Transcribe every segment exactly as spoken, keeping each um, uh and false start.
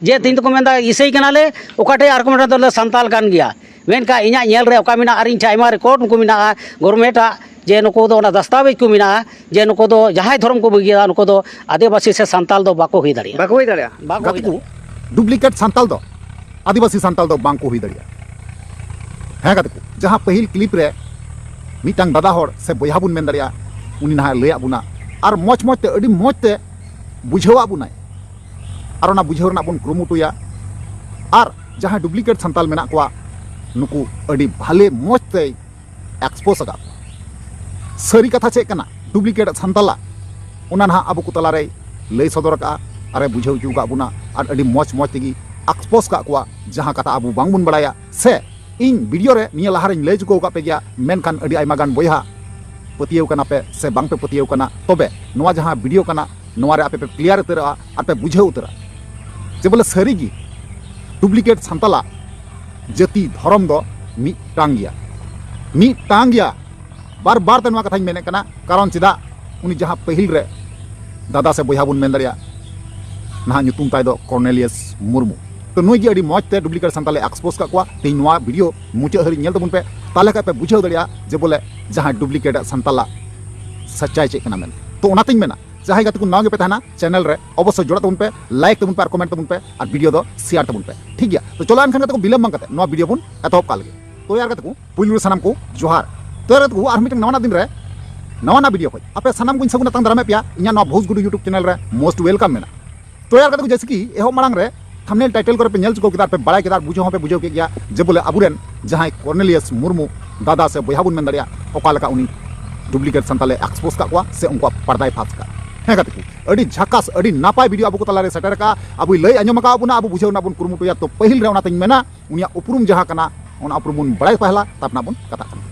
ᱡᱮ ᱛᱮᱦᱮᱧ ᱫᱚᱠᱚ ᱢᱮᱱᱫᱟ ᱤᱥᱟᱹᱭ ᱠᱟᱱᱟᱞᱮ, ᱚᱠᱟ ᱴᱷᱮᱡ ᱟᱨᱠᱚ ᱢᱮᱱᱫᱟ ᱞᱮ ᱥᱟᱱᱛᱟᱞ ᱠᱟᱱ ᱜᱮᱭᱟ᱾ ᱢᱮᱱᱠᱷᱟᱱ ᱤᱧᱟᱹᱜ ᱧᱮᱞ ᱨᱮ ᱚᱠᱟ ᱢᱮᱱᱟᱜᱼᱟ, ᱟᱨ ᱤᱧ ᱴᱷᱮᱱ ᱟᱭᱢᱟ ᱨᱮᱠᱚᱨᱰ ᱠᱚ ᱢᱮᱱᱟᱜᱼᱟ ᱜᱚᱨᱢᱮᱱᱴ ᱟᱜ, ᱡᱮ ᱱᱩᱠᱩ ᱫᱚ ᱚᱱᱟ ᱫᱟᱥᱛᱟᱵᱮᱡᱽ ᱠᱚ ᱢᱮᱱᱟᱜᱼᱟ ᱡᱮ ᱱᱩᱠᱩ ᱫᱚ ᱡᱟᱦᱟᱸᱭ ᱫᱷᱚᱨᱚᱢ ᱠᱚ ᱵᱟᱹᱜᱤᱭᱟ, ᱱᱩᱠᱩ ᱫᱚ ᱟᱹᱫᱤᱵᱟᱹᱥᱤ ᱥᱮ ᱥᱟᱱᱛᱟᱞ ᱫᱚ ᱵᱟᱠᱚ ᱦᱩᱭ ᱫᱟᱲᱮᱭᱟᱜᱼᱟ᱾ ᱵᱟᱠᱚ ᱦᱩᱭ ᱜᱟᱛᱮ ᱠᱚ, ᱫᱟᱲᱮᱭᱟᱜᱼᱟ᱾ ᱵᱟᱠᱚ ᱦᱩᱭ ᱜᱟᱛᱮ ᱠᱚ, ᱫᱟᱲᱮᱭᱟᱜᱼᱟ᱾ ᱰᱩᱯᱞᱤᱠᱮᱴ ᱥᱟᱱᱛᱟᱞ ᱫᱚ ᱟᱹᱫᱤᱵᱟᱹᱥᱤ ᱥᱟᱱᱛᱟᱞ ᱫᱚ ᱵᱟᱝ ᱠᱚ ᱦᱩᱭ ᱫᱟᱲᱮᱭᱟᱜᱼᱟ᱾ ᱦᱮᱸ ᱜᱟᱛᱮ ᱠᱚ, ᱡᱟᱦᱟᱸ ᱯᱟᱹᱦᱤᱞ ᱠᱞᱤᱯ ᱨᱮ ᱢᱤᱫᱴᱟᱝ ᱫᱟᱫᱟ ᱦᱚᱲ ᱥᱮ ᱵᱚᱭᱦᱟ ᱵᱚᱱ ᱢᱮᱱ ᱫᱟᱲᱮᱭᱟᱜᱼᱟ, ᱩᱱᱤ ᱱᱟᱦᱟᱜ ᱞᱟᱹᱭᱟᱫ ᱵᱚᱱᱟ ᱟᱨ ᱢᱚᱡᱽ ᱢᱚᱡᱽ ᱛᱮ, ᱟᱹᱰᱤ ᱢᱚᱡᱽ ᱛᱮ ᱵᱩᱡᱷᱟᱹᱣᱟᱫ ᱵᱚᱱᱟᱭ᱾ ᱟᱨ ᱚᱱᱟ ᱵᱩᱡᱷᱟᱹᱣ ᱨᱮᱱᱟᱜ ᱵᱚᱱ ᱠᱩᱨᱩᱢᱩᱴᱩᱭᱟ᱾ ᱟᱨ ᱡᱟᱦᱟᱸᱭ ᱰᱩᱯᱞᱤᱠᱮᱴ ᱥᱟᱱᱛᱟᱞ ᱢᱮᱱᱟᱜ ᱠᱚᱣᱟ, ᱱᱩᱠᱩ ᱟᱹᱰᱤ ᱵᱷᱟᱞᱮ ᱢᱚᱡᱽ ᱛᱮᱭ ᱮᱠᱥᱯᱳᱡᱽ ᱟᱠᱟᱫ ᱠᱚᱣᱟ᱾ ᱥᱟᱹᱨᱤ ᱠᱟᱛᱷᱟ ᱪᱮᱫ ᱠᱟᱱᱟ, ᱰᱩᱯᱞᱤᱠᱮᱴ ᱥᱟᱱᱛᱟᱞᱟᱜ, ᱚᱱᱟ ᱱᱟᱦᱟᱜ ᱟᱵᱚ ᱠᱚ ᱛᱟᱞᱟᱨᱮᱭ ᱞᱟᱹᱭ ᱥᱚᱫᱚᱨ ᱟᱠᱟᱫᱼᱟ ᱟᱨᱮ ᱵᱩᱡᱷᱟᱹᱣ ᱦᱚᱪᱚ ᱟᱠᱟᱫ ᱵᱚᱱᱟ᱾ ᱟᱨ ᱟᱹᱰᱤ ᱢᱚᱡᱽ ᱢᱚᱡᱽ ᱛᱮᱜᱮ ᱮᱠᱥᱯᱳᱡᱽ ᱟᱠᱟᱫ ᱠᱚᱣᱟ, ᱡᱟᱦᱟᱸ ᱠᱟᱛᱷᱟ ᱟᱵᱚ ᱵᱟᱝᱵᱚᱱ ᱵᱟᱲᱟᱭᱟ ᱥᱮ ᱤᱧ ᱵᱷᱤᱰᱤᱭᱳ ᱨᱮ ᱱᱤᱭᱟᱹ ᱞᱟᱦᱟ ᱨᱮᱧ ᱞᱟᱹᱭ ᱪᱩᱠᱟᱹᱣ ᱟᱠᱟᱫ ᱯᱮ ᱜᱮᱭᱟ, ᱢᱮᱱᱠᱷᱟᱱ ᱟᱹᱰᱤ ᱟᱭᱢᱟ ᱜᱟᱱ ᱵᱚᱭᱦᱟ ᱯᱟᱹᱛᱭᱟᱹᱣ ᱠᱟᱱᱟ ᱯᱮ ᱥᱮ ᱵᱟᱝ ᱯᱮ ᱯᱟᱹᱛᱭᱟᱹᱣ ᱠᱟᱱᱟ᱾ ᱛᱚᱵᱮ ᱱᱚᱣᱟ ᱡᱟᱦᱟᱸ ᱵᱷᱤᱰᱤᱭᱳ ᱠᱟᱱᱟ, ᱱᱚᱣᱟ ᱨᱮ ᱟᱯᱮ ᱯᱮ ᱠᱞᱤᱭᱟᱨ ᱩᱛᱟᱹᱨᱚᱜᱼᱟ ᱟᱨ ᱯᱮ ᱵᱩᱡᱷᱟᱹᱣ ᱩᱛᱟᱹᱨᱟ ᱡᱮ ᱵᱚᱞᱮ ᱥᱟᱹᱨᱤ ᱜᱮ ᱰᱩᱯᱞᱤᱠᱮᱴ ᱥᱟᱱᱛᱟᱞᱟᱜ ᱡᱟᱹᱛᱤ ᱫᱷᱚᱨᱚᱢ ᱫᱚ ᱢᱤᱫᱴᱟᱝ ᱜᱮᱭᱟ, ᱢᱤᱫᱴᱟᱝ ᱜᱮᱭᱟ᱾ ᱵᱟᱨ ᱵᱟᱨ ᱛᱮ ᱱᱚᱣᱟ ᱠᱟᱛᱷᱟᱧ ᱢᱮᱱᱮᱫ ᱠᱟᱱᱟ, ᱠᱟᱨᱚᱱ ᱪᱮᱫᱟᱜ ᱩᱱᱤ ᱡᱟᱦᱟᱸ ᱯᱟᱹᱦᱤᱞ ᱨᱮ ᱫᱟᱫᱟ ᱥᱮ ᱵᱚᱭᱦᱟ ᱵᱚᱱ ᱢᱮᱱ ᱫᱟᱲᱮᱭᱟᱜᱼᱟ, ᱱᱟᱦᱟᱜ ᱧᱩᱛᱩᱢ ᱛᱟᱭ ᱫᱚ ᱠᱚᱨᱱᱮᱞᱤᱭᱟᱥ ᱢᱩᱨᱢᱩ᱾ ᱛᱚ ᱱᱩᱭ ᱜᱮ ᱟᱹᱰᱤ ᱢᱚᱡᱽ ᱛᱮ ᱰᱩᱯᱞᱤᱠᱮᱴ ᱥᱟᱱᱛᱟᱞᱮ ᱮᱠᱥᱯᱳᱡᱽ ᱠᱟᱜ ᱠᱚᱣᱟ᱾ ᱛᱮᱦᱮᱧ ᱱᱚᱣᱟ ᱵᱷᱤᱰᱤᱭᱳ ᱢᱩᱪᱟᱹᱫ ᱦᱟᱹᱨᱤᱡ ᱧᱮᱞ ᱛᱟᱵᱚᱱ ᱯᱮ, ᱛᱟᱦᱚᱞᱮ ᱠᱷᱟᱡ ᱯᱮ ᱵᱩᱡᱷᱟᱹᱣ ᱫᱟᱲᱮᱭᱟᱜᱼᱟ ᱡᱮ ᱵᱚᱞᱮ ᱡᱟᱦᱟᱸᱭ ᱰᱩᱯᱞᱤᱠᱮᱴ ᱥᱟᱱᱛᱟᱞᱟᱜ ᱥᱟᱪᱟᱭ ᱪᱮᱫ ᱠᱟᱱᱟ ᱢᱮᱱᱛᱮ᱾ ᱛᱚ ᱚᱱᱟᱛᱤᱧ ᱢᱮᱱᱟ, ᱡᱟᱦᱟᱸᱭ ᱜᱟᱛᱮ ᱠᱚ ᱱᱟᱣᱟ ᱜᱮᱯᱮ ᱛᱟᱦᱮᱱᱟ, ᱪᱮᱱᱮᱞ ᱨᱮ ᱚᱵᱚᱥᱥᱳᱭ ᱡᱚᱲᱟᱜ ᱛᱟᱵᱚᱱ ᱯᱮ, ᱞᱟᱭᱤᱠ ᱛᱟᱵᱚᱱ ᱯᱮ ᱟᱨ ᱠᱚᱢᱮᱱᱴ ᱛᱟᱵᱚᱱ ᱯᱮ ᱟᱨ ᱵᱷᱤᱰᱤᱭᱳ ᱫᱚ ᱥᱮᱭᱟᱨ ᱛᱟᱵᱚᱱ ᱯᱮ, ᱴᱷᱤᱠ ᱜᱮᱭᱟ? ᱛᱚ ᱪᱚᱞᱚ ᱮᱱᱠᱷᱟᱱ ᱜᱟᱛᱮ ᱠᱚ, ᱵᱤᱞᱚᱢ ᱵᱟᱝ ᱠᱟᱛᱮ ᱱᱚᱣᱟ ᱵᱷᱤᱰᱤᱭᱳ ᱵᱚᱱ ᱮᱛᱚᱦᱚᱵ ᱠᱟᱜ ᱞᱮᱜᱮ᱾ ᱛᱚ ᱭᱟᱨ ᱜᱟᱛᱮ ᱠᱚ, ᱯᱩᱭᱞᱩ ᱨᱮ ᱥᱟᱱᱟᱢ ᱠᱚ ᱡᱚᱦᱟᱨ᱾ ᱛᱚ ᱭᱟᱨ ᱜᱟᱛᱮ ᱠᱚ, ᱟᱨ ᱢᱤᱫᱴᱟᱝ ᱱᱟᱣᱟᱱᱟᱜ ᱫᱤᱱ ᱨᱮ ᱱᱟᱣᱟᱱᱟᱜ ᱵᱷᱤᱰᱤᱭᱳ ᱠᱷᱚᱡ ᱟᱯᱮ ᱥᱟᱱᱟᱢ ᱠᱚᱧ ᱥᱟᱹᱜᱩᱱ ᱟᱛᱟᱝ ᱫᱟᱨᱟᱢᱮᱫ ᱯᱮᱭᱟ ᱤᱧᱟᱹᱜ ᱱᱚᱣᱟ ᱵᱷᱩᱥ ᱜᱩᱰᱩ YouTube ᱪᱮᱱᱮᱞ ᱨᱮ most welcome ᱢᱮᱱᱟᱜᱼᱟ᱾ ᱛᱚ ᱭᱟᱨ ᱜᱟᱛᱮ ᱠᱚ, ᱡᱮᱭᱥᱮ ᱠᱤ ᱮᱦᱚᱵ ᱢᱟᱲᱟᱝ ᱨᱮ ᱛᱷᱟᱢᱵᱱᱮᱞ ᱴᱟᱭᱴᱮᱞ ᱠᱚᱨᱮ ᱯᱮ ᱧᱮᱞ ᱪᱩᱠᱟᱹᱣ ᱠᱮᱫᱟ ᱟᱨ ᱯᱮ ᱵᱟᱲᱟᱭ ᱠᱮᱫᱟ ᱟᱨ ᱵᱩᱡᱷᱟᱹᱣ ᱦᱚᱸᱯᱮ ᱵᱩᱡᱷᱟᱹᱣ ᱠᱮᱫ ᱜᱮᱭᱟ ᱡᱮ ᱵᱚᱞᱮ ᱟᱵᱚᱨᱮᱱ ᱡᱟᱦᱟᱸᱭ ᱠᱚᱨᱱᱮᱞᱤᱭᱟᱥ ᱢᱩᱨᱢᱩ ᱫᱟᱫᱟ ᱥᱮ ᱵᱚᱭᱦᱟ ᱵᱚᱱ ᱢᱮᱱ ᱫᱟᱲᱮᱭᱟᱜᱼᱟ, ᱚᱠᱟ ᱞᱮᱠᱟ ᱩᱱᱤ ᱰᱩᱯᱞᱤᱠᱮᱴ ᱥᱟᱱᱛᱟᱞᱮ ᱮᱠᱥᱯᱳᱡᱽ ᱠᱟᱜ ᱠᱚᱣᱟ ᱥᱮ ᱩᱱᱠᱩᱣᱟᱜ ᱯᱟᱨᱫᱟᱭ ᱯᱷᱟᱸᱥ ᱠᱟᱜᱼᱟ᱾ ᱦᱮᱸ ᱜᱟᱛᱮ ᱠᱚ, ᱟᱹᱰᱤ ᱡᱷᱟᱠᱟᱥ, ᱟᱹᱰᱤ ᱱᱟᱯᱟᱭ ᱵᱷᱤᱰᱤᱭᱳ ᱟᱵᱚ ᱠᱚ ᱛᱟᱞᱟᱨᱮ ᱥᱮᱴᱮᱨ ᱟᱠᱟᱫᱼᱟ, ᱟᱵᱚᱭ ᱞᱟᱹᱭ ᱟᱸᱡᱚᱢ ᱟᱠᱟᱫ ᱵᱚᱱᱟ, ᱟᱵᱚ ᱵᱩᱡᱷᱟᱹᱣ ᱨᱮᱱᱟᱜ ᱵᱚᱱ ᱠᱩᱨᱩᱢᱩᱴᱩᱭᱟ᱾ ᱛᱚ ᱯᱟᱹᱦᱤᱞ ᱨᱮ ᱚᱱᱟᱛᱤᱧ ᱢᱮᱱᱟ, ᱩᱱᱤᱭᱟᱜ ᱩᱯᱨᱩᱢ ᱡᱟᱦᱟᱸ ᱠᱟᱱᱟ, ᱚᱱᱟ ᱩᱯᱨᱩᱢ ᱵᱚᱱ ᱵᱟᱲᱟᱭ ᱯᱟᱦᱞᱟ, ᱛᱟᱨᱯᱚᱨ ᱱᱟᱜ ᱵᱚᱱ ᱠᱟᱛᱷᱟᱜ ᱠᱟᱱᱟ᱾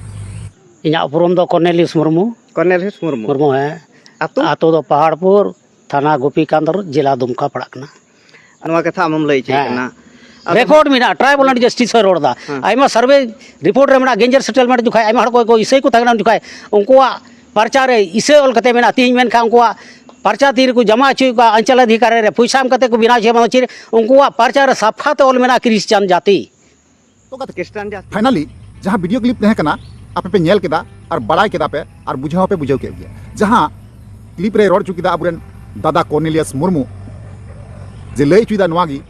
ᱤᱧᱟᱹᱜ ᱩᱯᱨᱩᱢ ᱫᱚ ᱠᱚᱨᱱᱮᱞᱤᱭᱩᱥ ᱢᱩᱨᱢᱩ᱾ ᱠᱚᱨᱱᱮᱞᱤᱭᱩᱥ ᱢᱩᱨᱢᱩ᱾ ᱢᱩᱨᱢᱩ, ᱦᱮᱸ᱾ ᱟᱹᱛᱩ? ᱟᱹᱛᱩ ᱫᱚ ᱯᱟᱦᱟᱲᱯᱩᱨ, ᱛᱷᱟᱱᱟ ᱜᱳᱯᱤᱠᱟᱱᱫᱚᱨ, ᱡᱮᱞᱟ ᱫᱩᱢᱠᱟ ᱯᱟᱲᱟᱜ ᱠᱟᱱᱟ᱾ ᱱᱚᱣᱟ ᱠᱟᱛᱷᱟ ᱟᱢᱮᱢ ᱞᱟᱹᱭ ᱦᱚᱪᱚᱭᱮᱫ ᱦᱮᱸ᱾ ᱠᱟᱱᱟ᱾ ᱟᱫᱚ ᱨᱮᱠᱚᱨᱰ ᱢᱮᱱᱟᱜᱼᱟ, ᱴᱨᱟᱭᱵᱟᱞ ᱮᱱᱰ ᱡᱟᱥᱴᱤᱥ ᱦᱚᱸᱭ ᱨᱚᱲ ᱮᱫᱟ᱾ ᱦᱮᱸ᱾ ᱟᱭᱢᱟ ᱥᱟᱨᱵᱷᱮ ᱨᱤᱯᱳᱨᱴ ᱨᱮ ᱢᱮᱱᱟᱜᱼᱟ, ᱜᱮᱧᱡᱮᱨ ᱥᱮᱴᱮᱞᱢᱮᱱᱴ ᱡᱚᱠᱷᱟᱡ ᱟᱭᱢᱟ ᱦᱚᱲ ᱠᱚ, ᱠᱚ ᱤᱥᱟᱹᱭ ᱠᱚ ᱛᱟᱦᱮᱸ ᱠᱟᱱᱟ ᱩᱱ ᱡᱚᱠᱷᱟᱡ, ᱩᱱᱠᱩᱣᱟᱜ ᱯᱟᱨᱪᱟ ᱨᱮ ᱤᱥᱟᱹᱭ ᱚᱞ ᱠᱟᱛᱮ ᱢᱮᱱᱟᱜᱼᱟ᱾ ᱛᱮᱦᱮᱧ ᱢᱮᱱᱠᱷᱟᱱ ᱩᱱᱠᱩᱣᱟᱜ ᱯᱟᱨᱪᱟ ᱛᱤ ᱨᱮᱠᱚ ᱡᱟᱢᱟ ᱦᱚᱪᱚᱭᱮᱫ ᱠᱚᱣᱟ, ᱟᱧᱪᱟᱞ ᱚᱫᱷᱤᱠᱟᱨ ᱨᱮ ᱯᱚᱭᱥᱟ ᱮᱢ ᱠᱟᱛᱮ ᱠᱚ ᱵᱮᱱᱟᱣ ᱦᱚᱪᱚᱭᱟ, ᱵᱟᱝ ᱪᱮᱫ, ᱩᱱᱠᱩᱣᱟᱜ ᱯᱟᱨᱪᱟ ᱨᱮ ᱥᱟᱯᱷᱟ ᱛᱮ ᱚᱞ ᱢᱮᱱᱟᱜᱼᱟ ᱠᱨᱤᱥᱪᱟᱱ ᱡᱟᱹᱛᱤ᱾ ᱯᱷᱟᱭᱱᱟᱞᱤ, ᱡᱟᱦᱟᱸ ᱵᱷᱤᱰᱤᱭᱳ ᱠᱞᱤᱯ ᱛᱟᱦᱮᱸ ᱠᱟᱱᱟ, ᱟᱯᱮ ᱯᱮ ᱧᱮᱞ ᱠᱮᱫᱟ ᱟᱨ ᱵᱟᱲᱟᱭ ᱠᱮᱫᱟ ᱯᱮ ᱟᱨ ᱵᱩᱡᱷᱟᱹᱣ ᱦᱚᱸᱯᱮ ᱵᱩᱡᱷᱟᱹᱣ ᱠᱮᱫ ᱜᱮᱭᱟ, ᱡᱟᱦᱟᱸ ᱠᱞᱤᱯ ᱨᱮᱭ ᱨᱚᱲ ᱦᱚᱪᱚ ᱠᱮᱫᱟ ᱟᱵᱚᱨᱮᱱ ᱫᱟᱫᱟ ᱠᱚᱨᱱᱮᱞᱤᱭᱟᱥ ᱢᱩᱨᱢᱩ, ᱡᱮ ᱞᱟᱹᱭ ᱦᱚᱪᱚᱭᱮᱫᱟ ᱱᱚᱣᱟ ᱜᱮ,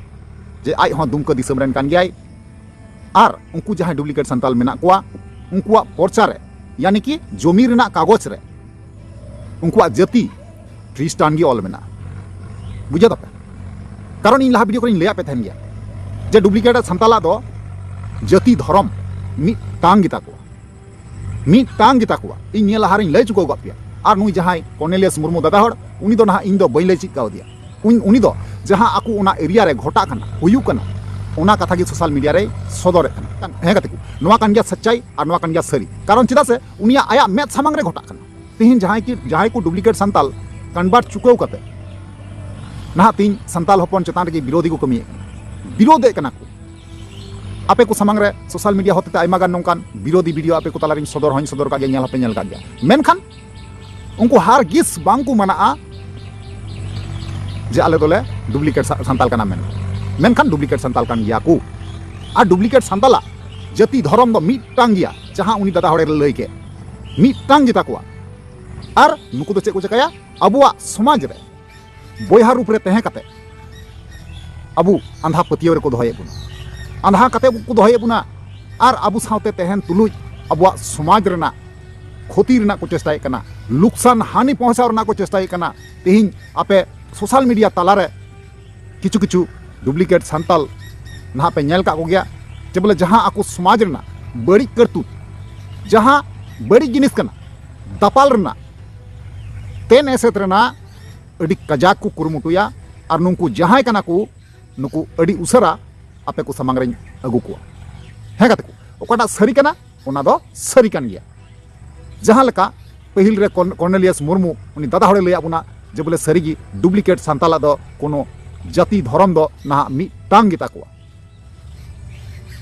ᱡᱮ ᱟᱡ ᱦᱚᱸ ᱫᱩᱢᱠᱟᱹ ᱫᱤᱥᱚᱢ ᱨᱮᱱ ᱠᱟᱱ ᱜᱮᱭᱟᱭ ᱟᱨ ᱩᱱᱠᱩ ᱡᱟᱦᱟᱸᱭ ᱰᱩᱯᱞᱤᱠᱮᱴ ᱥᱟᱱᱛᱟᱞ ᱢᱮᱱᱟᱜ ᱠᱚᱣᱟ, ᱩᱱᱠᱩᱣᱟᱜ ᱯᱚᱨᱪᱟ ᱨᱮ, ᱭᱟᱱᱤ ᱠᱤ ᱡᱚᱢᱤ ᱨᱮᱱᱟᱜ ᱠᱟᱜᱚᱡᱽ ᱨᱮ ᱩᱱᱠᱩᱣᱟᱜ ᱡᱟᱹᱛᱤ ᱠᱷᱨᱤᱥᱴᱟᱱ ᱜᱮ ᱚᱞ ᱢᱮᱱᱟᱜᱼᱟ᱾ ᱵᱩᱡᱷᱟᱹᱣ ᱫᱟᱯᱮ? ᱠᱟᱨᱚᱱ ᱤᱧ ᱞᱟᱦᱟ ᱵᱷᱤᱰᱤᱭᱳ ᱠᱚᱨᱮᱧ ᱞᱟᱹᱭᱟᱫ ᱯᱮ ᱛᱟᱦᱮᱱ ᱜᱮᱭᱟ ᱡᱮ ᱰᱩᱯᱞᱤᱠᱮᱴ ᱥᱟᱱᱛᱟᱞᱟᱜ ᱫᱚ ᱡᱟᱹᱛᱤ ᱫᱷᱚᱨᱚᱢ ᱢᱤᱫᱴᱟᱝ ᱜᱮᱛᱟ ᱠᱚᱣᱟ, ᱢᱤᱫᱴᱟᱝ ᱜᱮᱛᱟ ᱠᱚᱣᱟ᱾ ᱤᱧ ᱱᱤᱭᱟᱹ ᱞᱟᱦᱟ ᱨᱤᱧ ᱞᱟᱹᱭ ᱪᱩᱠᱟᱹᱣ ᱟᱠᱟᱫ ᱯᱮᱭᱟ᱾ ᱟᱨ ᱱᱩᱭ ᱡᱟᱦᱟᱸᱭ ᱠᱚᱨᱱᱮᱞᱤᱭᱟᱥ ᱢᱩᱨᱢᱩ ᱫᱟᱫᱟ ᱦᱚᱲ, ᱩᱱᱤ ᱫᱚ ᱱᱟᱦᱟᱜ ᱤᱧ ᱫᱚ ᱵᱟᱹᱧ ᱞᱟᱹᱭ ᱪᱮᱫ ᱠᱟᱣᱫᱮᱭᱟ᱾ ᱩᱱ-, ᱩᱱᱤ ᱫᱚ ᱡᱟᱦᱟᱸ ᱟᱠᱚ ᱚᱱᱟ ᱮᱨᱤᱭᱟ ᱨᱮ ᱜᱷᱚᱴᱟᱜ ᱠᱟᱱᱟ, ᱦᱩᱭᱩᱜ ᱠᱟᱱᱟ, ᱚᱱᱟ ᱠᱟᱛᱷᱟ ᱜᱮ ᱥᱳᱥᱟᱞ ᱢᱤᱰᱤᱭᱟ ᱨᱮᱭ ᱥᱚᱫᱚᱨᱮᱫ ᱠᱟᱱᱟ᱾ ᱦᱮᱸ ᱜᱟᱛᱮ ᱠᱚ, ᱱᱚᱣᱟ ᱠᱟᱱ ᱜᱮᱭᱟ ᱥᱟᱪᱪᱟᱭ ᱟᱨ ᱱᱚᱣᱟ ᱠᱟᱱ ᱜᱮᱭᱟ ᱥᱟᱹᱨᱤ᱾ ᱠᱟᱨᱚᱱ ᱪᱮᱫᱟᱜ ᱥᱮ ᱩᱱᱤᱭᱟᱜ ᱟᱭᱟᱜ ᱢᱮᱫ ᱥᱟᱢᱟᱝ ᱨᱮ ᱜᱷᱚᱴᱟᱜ ᱠᱟᱱᱟ᱾ ᱛᱮᱦᱮᱧ ᱡᱟᱦᱟᱸᱭ ᱠᱤ, ᱡᱟᱦᱟᱸᱭ ᱠᱚ ᱰᱩᱯᱞᱤᱠᱮᱴ ᱥᱟᱱᱛᱟᱞ ᱠᱚᱱᱵᱷᱟᱨᱴ ᱪᱩᱠᱟᱹᱣ ᱠᱟᱛᱮ ᱱᱟᱦᱟᱜ ᱛᱮᱦᱮᱧ ᱥᱟᱱᱛᱟᱞ ᱦᱚᱯᱚᱱ ᱪᱮᱛᱟᱱ ᱨᱮᱜᱮ ᱵᱤᱨᱳᱫᱷᱤ ᱠᱚ ᱠᱟᱹᱢᱤᱭᱮᱫ ᱠᱟᱱᱟ, ᱵᱤᱨᱳᱫᱷᱮᱫ ᱠᱟᱱᱟ ᱠᱚ᱾ ᱟᱯᱮ ᱠᱚ ᱥᱟᱢᱟᱝ ᱨᱮ ᱥᱳᱥᱟᱞ ᱢᱤᱰᱤᱭᱟ ᱦᱚᱛᱮᱛᱮ ᱟᱭᱢᱟ ᱜᱟᱱ ᱱᱚᱝᱠᱟᱱ ᱵᱤᱨᱳᱫᱷᱤ ᱵᱷᱤᱰᱤᱭᱳ ᱟᱯᱮ ᱠᱚ ᱛᱟᱞᱟᱨᱤᱧ ᱥᱚᱫᱚᱨ ᱦᱚᱸᱧ ᱥᱚᱫᱚᱨ ᱠᱟᱜ ᱜᱮᱭᱟ, ᱧᱮᱞ ᱦᱚᱸᱯᱮ ᱧᱮᱞ ᱠᱟᱜ ᱜᱮᱭᱟ᱾ ᱢᱮᱱᱠᱷᱟᱱ ᱩᱱᱠᱩ ᱦᱟᱨ ᱜᱤᱥ ᱵᱟᱝ ᱠᱚ ᱢᱟᱱᱟᱜᱼᱟ ᱡᱮ ᱟᱞᱮ ᱫᱚᱞᱮ ᱰᱩᱯᱞᱤᱠᱮᱴ ᱥᱟ-, ᱥᱟᱱᱛᱟᱞ ᱠᱟᱱᱟ ᱢᱮᱱ, ᱢᱮᱱᱠᱷᱟᱱ ᱰᱩᱯᱞᱤᱠᱮᱴ ᱥᱟᱱᱛᱟᱞ ᱠᱟᱱ ᱜᱮᱭᱟ ᱠᱚ᱾ ᱟᱨ ᱰᱩᱯᱞᱤᱠᱮᱴ ᱥᱟᱱᱛᱟᱞᱟᱜ ᱡᱟᱹᱛᱤ ᱫᱷᱚᱨᱚᱢ ᱫᱚ ᱢᱤᱫᱴᱟᱝ ᱜᱮᱭᱟ, ᱡᱟᱦᱟᱸ ᱩᱱᱤ ᱫᱟᱫᱟ ᱦᱚᱲᱮ ᱞᱟᱹᱭ ᱠᱮᱫ, ᱢᱤᱫᱴᱟᱝ ᱜᱮᱛᱟ ᱠᱚᱣᱟ᱾ ᱟᱨ ᱱᱩᱠᱩ ᱫᱚ ᱪᱮᱫ ᱠᱚ ᱪᱮᱠᱟᱭᱟ? ᱟᱵᱚᱣᱟᱜ ᱥᱚᱢᱟᱡᱽ ᱨᱮ ᱵᱚᱭᱦᱟ ᱨᱩᱯ ᱨᱮ ᱛᱟᱦᱮᱸ ᱠᱟᱛᱮ ᱟᱵᱚ ᱟᱸᱫᱷᱟ ᱯᱟᱹᱛᱭᱟᱹᱣ ᱨᱮᱠᱚ ᱫᱚᱦᱚᱭᱮᱫ ᱵᱚᱱᱟ, ᱟᱸᱫᱷᱟ ᱠᱟᱛᱮ ᱠᱚ ᱫᱚᱦᱚᱭᱮᱫ ᱵᱚᱱᱟ᱾ ᱟᱨ ᱟᱵᱚ ᱥᱟᱶᱛᱮ ᱛᱟᱦᱮᱱ ᱛᱩᱞᱩᱡ ᱟᱵᱚᱣᱟᱜ ᱥᱚᱢᱟᱡᱽ ᱨᱮᱱᱟᱜ ᱠᱷᱚᱛᱤ ᱨᱮᱱᱟᱜ ᱠᱚ ᱪᱮᱥᱴᱟᱭᱮᱫ ᱠᱟᱱᱟ, ᱞᱩᱠᱥᱟᱱ ᱦᱟᱹᱱᱤ ᱯᱚᱦᱪᱟᱣ ᱨᱮᱱᱟᱜ ᱠᱚ ᱪᱮᱥᱴᱟᱭᱮᱫ ᱠᱟᱱᱟ᱾ ᱛᱮᱦᱮᱧ ᱟᱯᱮ ᱥᱳᱥᱟᱞ ᱢᱤᱰᱤᱭᱟ ᱛᱟᱞᱟᱨᱮ ᱠᱤᱪᱷᱩ ᱠᱤᱪᱷᱩ ᱰᱩᱯᱞᱤᱠᱮᱴ ᱥᱟᱱᱛᱟᱞ ᱱᱟᱦᱟᱜ ᱯᱮ ᱧᱮᱞ ᱠᱟᱜ ᱠᱚᱜᱮᱭᱟ, ᱡᱮ ᱵᱚᱞᱮ ᱡᱟᱦᱟᱸ ᱟᱠᱚ ᱥᱚᱢᱟᱡᱽ ᱨᱮᱱᱟᱜ ᱵᱟᱹᱲᱤᱡ ᱠᱟᱹᱨᱛᱩᱛ, ᱡᱟᱦᱟᱸ ᱵᱟᱹᱲᱤᱡ ᱡᱤᱱᱤᱥ ᱠᱟᱱᱟ, ᱫᱟᱯᱟᱞ ᱨᱮᱱᱟᱜ, ᱛᱮᱱ ᱮᱥᱮᱫ ᱨᱮᱱᱟᱜ ᱟᱹᱰᱤ ᱠᱟᱡᱟᱠ ᱠᱚ ᱠᱩᱨᱩᱢᱩᱴᱩᱭᱟ᱾ ᱟᱨ ᱱᱩᱠᱩ ᱡᱟᱦᱟᱸᱭ ᱠᱟᱱᱟ ᱠᱚ, ᱱᱩᱠᱩ ᱟᱹᱰᱤ ᱩᱥᱟᱹᱨᱟ ᱟᱯᱮ ᱠᱚ ᱥᱟᱢᱟᱝ ᱨᱮᱧ ᱟᱹᱜᱩ ᱠᱚᱣᱟ᱾ ᱦᱮᱸ ᱜᱟᱛᱮ ᱠᱚ, ᱚᱠᱟᱴᱟᱜ ᱥᱟᱹᱨᱤ ᱠᱟᱱᱟ ᱚᱱᱟ ᱫᱚ ᱥᱟᱹᱨᱤ ᱠᱟᱱ ᱜᱮᱭᱟ᱾ ᱡᱟᱦᱟᱸ ᱞᱮᱠᱟ ᱯᱟᱹᱦᱤᱞ ᱨᱮ ᱠᱚᱨᱱ-, ᱠᱚᱨᱱᱮᱞᱤᱭᱟᱥ ᱢᱩᱨᱢᱩ, ᱩᱱᱤ ᱫᱟᱫᱟ ᱦᱚᱲᱮ ᱞᱟᱹᱭᱟᱫ ᱵᱚᱱᱟ ᱡᱮ ᱵᱚᱞᱮ ᱥᱟᱹᱨᱤᱜᱮ ᱰᱩᱯᱞᱤᱠᱮᱴ ᱥᱟᱱᱛᱟᱞᱟᱜ ᱫᱚ ᱠᱳᱱᱳ ᱡᱟᱹᱛᱤ ᱫᱷᱚᱨᱚᱢ ᱫᱚ ᱱᱟᱦᱟᱜ ᱢᱤᱫᱴᱟᱝ ᱜᱮᱛᱟ ᱠᱚᱣᱟ᱾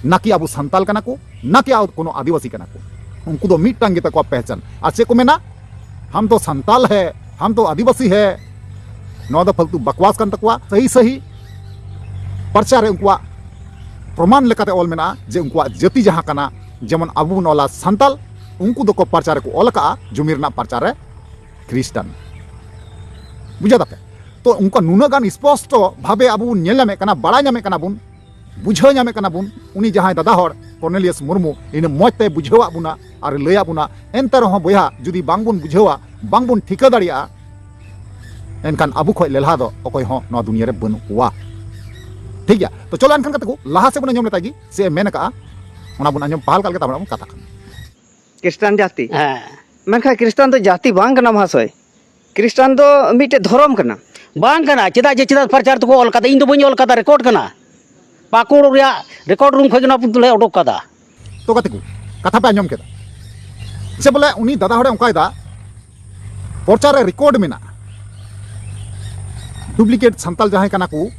ᱱᱟᱠᱤ ᱟᱵᱚ ᱥᱟᱱᱛᱟᱞ ᱠᱟᱱᱟ ᱠᱚ, ᱱᱟᱠᱤ ᱟᱵᱚ ᱠᱳᱱᱳ ᱟᱹᱫᱤᱵᱟᱹᱥᱤ ᱠᱟᱱᱟ ᱠᱚ, ᱩᱱᱠᱩ ᱫᱚ ᱢᱤᱫᱴᱟᱝ ᱜᱮᱛᱟ ᱠᱚᱣᱟ ᱯᱮᱦᱪᱟᱱ᱾ ᱟᱨ ᱪᱮᱫ ᱠᱚ ᱢᱮᱱᱟ, ᱦᱟᱢ ᱛᱚ ᱥᱟᱱᱛᱟᱞ ᱦᱮ, हम तो आदिवासी है, ᱱᱚᱣᱟ ᱫᱚ ᱯᱷᱟᱞᱛᱩ ᱵᱟᱠᱣᱟᱥ ᱠᱟᱱ ᱛᱟᱠᱚᱣᱟ᱾ ᱥᱟᱹᱦᱤ ᱥᱟᱹᱦᱤ ᱯᱟᱨᱪᱟ ᱨᱮ ᱩᱱᱠᱩᱣᱟᱜ ᱯᱨᱚᱢᱟᱱ ᱞᱮᱠᱟᱛᱮ ᱚᱞ ᱢᱮᱱᱟᱜᱼᱟ ᱡᱮ ᱩᱱᱠᱩᱣᱟᱜ ᱡᱟᱹᱛᱤ ᱡᱟᱦᱟᱸ ᱠᱟᱱᱟ, ᱡᱮᱢᱚᱱ ᱟᱵᱚ ᱵᱚᱱ ᱚᱞᱟ ᱥᱟᱱᱛᱟᱞ, ᱩᱱᱠᱩ ᱫᱚᱠᱚ ᱯᱟᱨᱪᱟ ᱨᱮᱠᱚ ᱚᱞ ᱟᱠᱟᱜᱼᱟ ᱡᱩᱢᱤ ᱨᱮᱱᱟᱜ ᱯᱟᱨᱪᱟ ᱨᱮ ᱠᱷᱨᱤᱥᱴᱟᱱ᱾ ᱵᱩᱡᱷᱟᱹᱣ ᱫᱟᱯᱮ? ᱛᱚ ᱚᱱᱠᱟ ᱱᱩᱱᱟᱹᱜ ᱜᱟᱱ ᱥᱯᱚᱥᱴᱚ ᱵᱷᱟᱵᱮ ᱟᱵᱚ ᱵᱚᱱ ᱧᱮᱞ ᱧᱟᱢᱮᱫ ᱠᱟᱱᱟ, ᱵᱟᱲᱟᱭ ᱧᱟᱢᱮᱫ ᱠᱟᱱᱟ ᱵᱚᱱ, ᱵᱩᱡᱷᱟᱹᱣ ᱧᱟᱢᱮᱫ ᱠᱟᱱᱟ ᱵᱚᱱ, ᱩᱱᱤ ᱡᱟᱦᱟᱸᱭ ᱫᱟᱫᱟ ᱦᱚᱲ ᱠᱚᱨᱱᱮᱞᱤᱭᱟᱥ ᱢᱩᱨᱢᱩ ᱤᱱᱟᱹ ᱢᱚᱡᱽ ᱛᱮ ᱵᱩᱡᱷᱟᱹᱣᱟᱜ ᱵᱚᱱᱟ ᱟᱨ ᱞᱟᱹᱭᱟᱜ ᱵᱚᱱᱟ᱾ ᱮᱱᱛᱮ ᱨᱮᱦᱚᱸ ᱵᱚᱭᱦᱟ, ᱡᱩᱫᱤ ᱵᱟᱝᱵᱚᱱ ᱵᱩᱡᱷᱟᱹᱣᱟ, ᱵᱟᱝᱵᱚᱱ ᱴᱷᱤᱠᱟᱹ ᱫᱟᱲᱮᱭᱟᱜᱼᱟ, ᱮᱱᱠᱷᱟᱱ ᱟᱵᱚ ᱠᱷᱚᱡ ᱞᱮᱞᱦᱟ ᱫᱚ ᱚᱠᱚᱭ ᱦᱚᱸ ᱱᱚᱣᱟ ᱫᱩᱱᱤᱭᱟᱹ ᱨᱮ ᱵᱟᱹᱱᱩᱜ ᱠᱚᱣᱟ᱾ ᱴᱷᱤᱠ ᱜᱮᱭᱟ, ᱛᱚ ᱪᱚᱞᱚ ᱮᱱᱠᱷᱟᱱ ᱠᱟᱛᱮ ᱠᱚ ᱞᱟᱦᱟ ᱥᱮᱫ ᱵᱚᱱ ᱟᱸᱡᱚᱢ ᱞᱮᱛᱟᱭ ᱜᱮ ᱪᱮᱫ ᱮ ᱢᱮᱱ ᱟᱠᱟᱜᱼᱟ, ᱚᱱᱟ ᱵᱚᱱ ᱟᱸᱡᱚᱢ ᱯᱟᱦᱟᱞ ᱠᱟᱜ ᱞᱮᱜᱮ, ᱛᱟᱨᱯᱚᱨᱮ ᱵᱚᱱ ᱠᱟᱛᱷᱟ ᱠᱟᱱᱟ᱾ ᱠᱷᱨᱤᱥᱴᱟᱱ ᱡᱟᱹᱛᱤ᱾ ᱦᱮᱸ᱾ ᱢᱮᱱᱠᱷᱟᱱ ᱠᱷᱨᱤᱥᱴᱟᱱ ᱫᱚ ᱡᱟᱹᱛᱤ ᱵᱟᱝ ᱠᱟᱱᱟ ᱢᱚᱦᱟᱥᱚᱭ᱾ ᱠᱷᱨᱤᱥᱴᱟᱱ ᱫᱚ ᱢᱤᱫᱴᱮᱡ ᱫᱷᱚᱨᱚᱢ ᱠᱟᱱᱟ᱾ ᱵᱟᱝ ᱠᱟᱱᱟ, ᱪᱮᱫᱟᱜ ᱡᱮ, ᱪᱮᱫᱟᱜ ᱯᱨᱚᱪᱟᱨ ᱛᱮᱠᱚ ᱚᱞ ᱠᱟᱫᱟ? ᱤᱧ ᱫᱚ ᱵᱟᱹᱧ ᱚᱞ ᱠᱟᱫᱟ, ᱨᱮᱠᱚᱨᱰ ᱠᱟᱱᱟ᱾ ᱯᱟᱹᱠᱩᱲ ᱨᱮᱭᱟᱜ ᱨᱮᱠᱚᱨᱰ ᱨᱩᱢ ᱠᱷᱚᱡ ᱜᱮ ᱱᱚᱣᱟ ᱯᱩᱛᱷᱤ ᱞᱮ ᱚᱰᱚᱠ ᱠᱟᱫᱟ᱾ ᱛᱚ ᱜᱟᱛᱮ ᱠᱚ, ᱠᱟᱛᱷᱟ ᱯᱮ ᱟᱸᱡᱚᱢ ᱠᱮᱫᱟ ᱥᱮ? ᱵᱚᱞᱮ ᱩᱱᱤ ᱫᱟᱫᱟ ᱦᱚᱲᱮ ᱚᱱᱠᱟᱭᱮᱫᱟ, ᱯᱨᱚᱪᱟᱨ ᱨᱮ ᱨᱮᱠᱚᱨᱰ ᱢᱮᱱᱟᱜᱼᱟ, ᱰᱩᱯᱞᱤᱠᱮᱴ ᱥᱟᱱᱛᱟᱞ ᱡᱟᱦᱟᱸᱭ ᱠᱟᱱᱟ ᱠᱚ,